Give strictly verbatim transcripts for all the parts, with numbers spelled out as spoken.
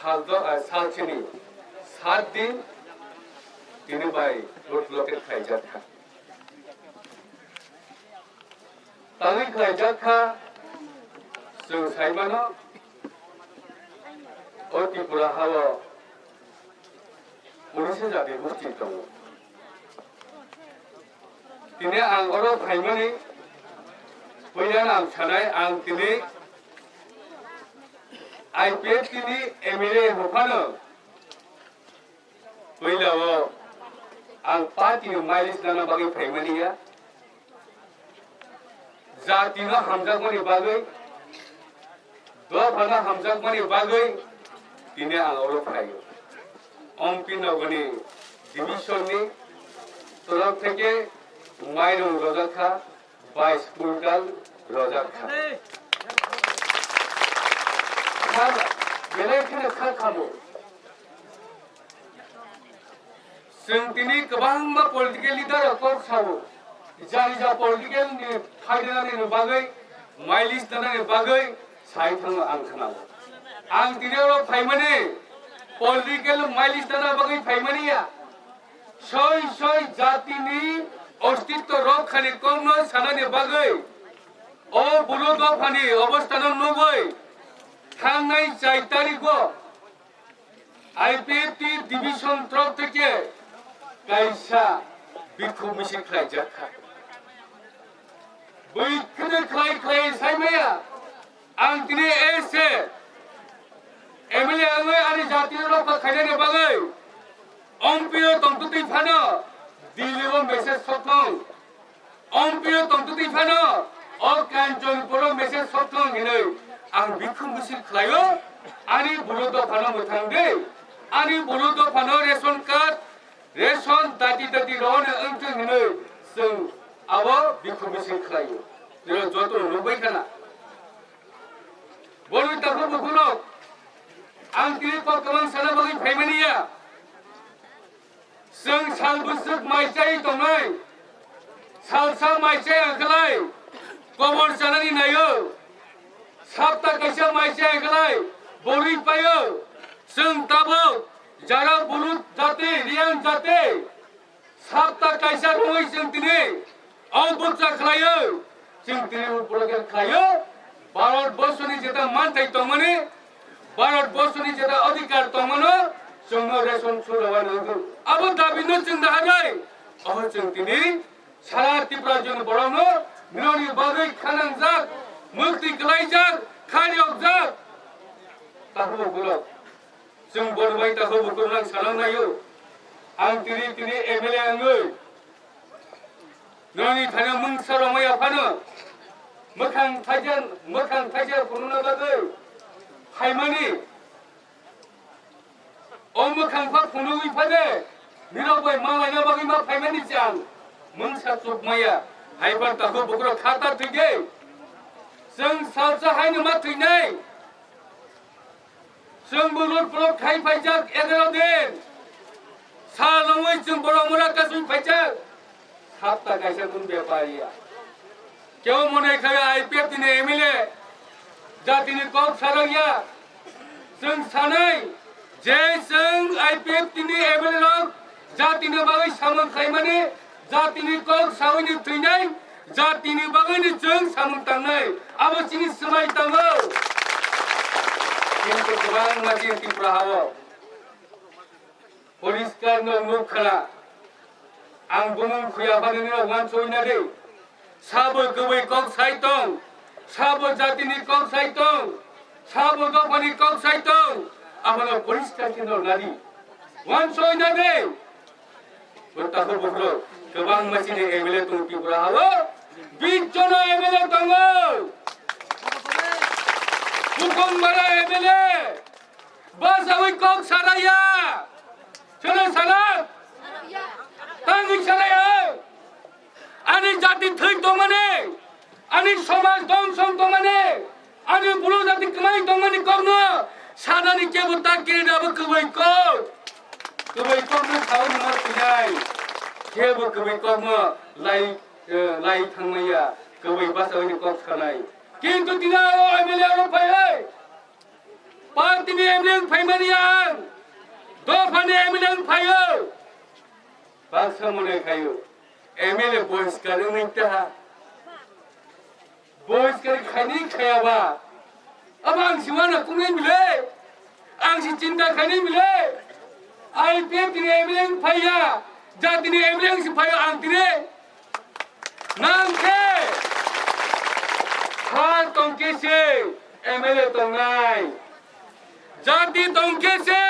Sal do-, ah, sal chini sat din tini bai road blockade khlaijak kha. Tangwi khlaijak kha, chwng sai mano, o Tripura hao unisa jati gosti tongo. Tini ang oro phaimani, puila ang sanai, ang tini I P F T ni M L A hwnphano puila o ang party ni mileage nana bagwi phaimani ya. Jati no hamjakmani bagwi, dopha no hamjakmani bagwi tini ang oro phaio. Ompi nogoni division ni torok theke mairung rojak kha, bais quintal rojak kha. Kha, belai kheno kha khamo. Chwng tini kwbangma political leader rok kok sao, jani ja political ni phaidani ni bagwi, mileage tanani bagwi sai thango ang khwnao. Ang tini oro phaimani political mileage tana bagwi phaimani ya. Soi soi jatini ostitto rok khani kokno sanani bagwi o bulu dophani obostano nugwi thangnai chai tarigo I P F T division torok theke kaisa bikhuk misil khlaijak kha. Bui khwdwk khlai khlai sai maya. Ang tini S A M L A wngwi ani jatino rokha khainani bagwi ompio tongtwtwi phano Delhi o message sokthong. Ompio tongtwtwi phano o Kanchanpuro message sokthong hinwi ang bikhuk misil khlaio. Ani bulu dophano mwthang de, ani bulu dophano ration card, ration dati dati rohorna wngthwng hinwi chwng abo bikhuk misil khlaio. Nirok joto nukbai khana. Borwi takhuk bukhurok, ang tini kok kwbang sana bagwi phaimani ya. Chwng sal bwswk mai chai tongnai, salsa mai chai angkhlai kobor chanani naio, sapta kaisa mai chai angkhlai borwi paio. Chwng tabuk jara bulut jati, Riang jati, sapta kaisa rwngwi chwng tini o bwkcha khlaio. Chwng tini o program khlaio. Bharat borsoni jeta manthai tongmani, Bharat borsoni jeta adhikar tongmano, chwngno ration sura wano wngkhu. Abo dabino chwng daharnai. Obo chwng tini sara Tripura joni borokno nirokni bagwi khanangjak, mukti kwlaijak, khariyokjak. Takhuk bukhurok. Chwng borok bai takhuk bukhurok nang sanang naio. Ang tini tini M L A wngwi noni thani mungsa romaya phano mwkhang thaijak, mwkhang thaijak phunukna bagwi phaimani. O mwkhang pha phunugwi phade nirok bai malaina bagwi ma phaimani chang mungsa chukmaya. Haiphar takhuk bukhurok khata thwide. Chwng salsa haino ma thwinai. Chwng bulut borok khai phaijak egaro din. Sal wngwi chwng borok mura kasui phaijak. Sapta kaisa kun bepariya. Kebo mone khai I P F T ni M L A jatini kok sarangya. Chwng sanai je chwng I P F T ni M L A rok jatini bagwi samung khaimani, jatini kok sawini thwinai, jatini bagwini chwng samung tangnai, abo chini swmai tango. Kintu kwbangma chini Tripura hao poriskar no nuk khana. Ang bumung khuya phano nino wansoi na de. Sabo kwbwi kok sai tong, sabo jatini kok sai tong, sabo dophani kok sai tong, abono poriskar khe no nadi. Wansoi na de. Bo takhuk bukhurok kwbangma chini M L A tongo Tripura hao. Bish jono M L A tongo. Bukhongbara M L A. Basawi kok saraya. Chwla sala. Tangwi saraya. Ani jati thwi tongmani. Ani somaj dongson tongmani, ani bulu jati kwmai tongmani kokno sanani kebo ta kiri da bo kwbai kok. Kwbai kokno sao nima twijai. Kebo kwbai kokno lai, eh, lai thangmaya, kwbai basawi ni kok sanai. Kintu tini o M L A rok phai hai. Party ni M L A wng phaimani ang, dopha ni M L A wng phaio. Baksa mone khaio, M L A bohiskar wngwi ta. Bohiskar khaini khayaba. Abo ang si wana kungnai bile. Ang si chinta khaini bile. I P F T ni M L A wng phaiya. Jati ni M L A wng si phaio ang tini. Nang khe ha tongkhe se M L A tongnai. Jati tongkhe se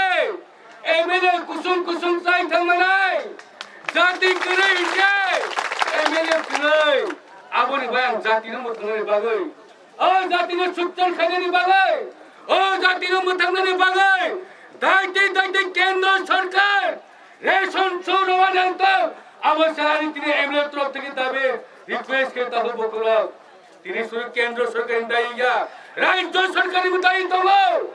M L A kusung kusung chai thangmanai. Jati kwrwi hinkhe M L A kwrwi. Aboni bai ang jatino mwthangni bagwi, o jatino sukchar khainani bagwi, o jatino mwthangnani bagwi daitwi daitwi kendro sarkar ration suro nangkok. Abo salani tini M L A torop theke dabi request khe tahu bokhorok. Tini suru kendro sarkarni dayi ya, rajyo sarkarni bo dayi tongo.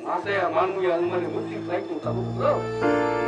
Masaya manmuya wngmani mukti khlai tong tahu bokhorok.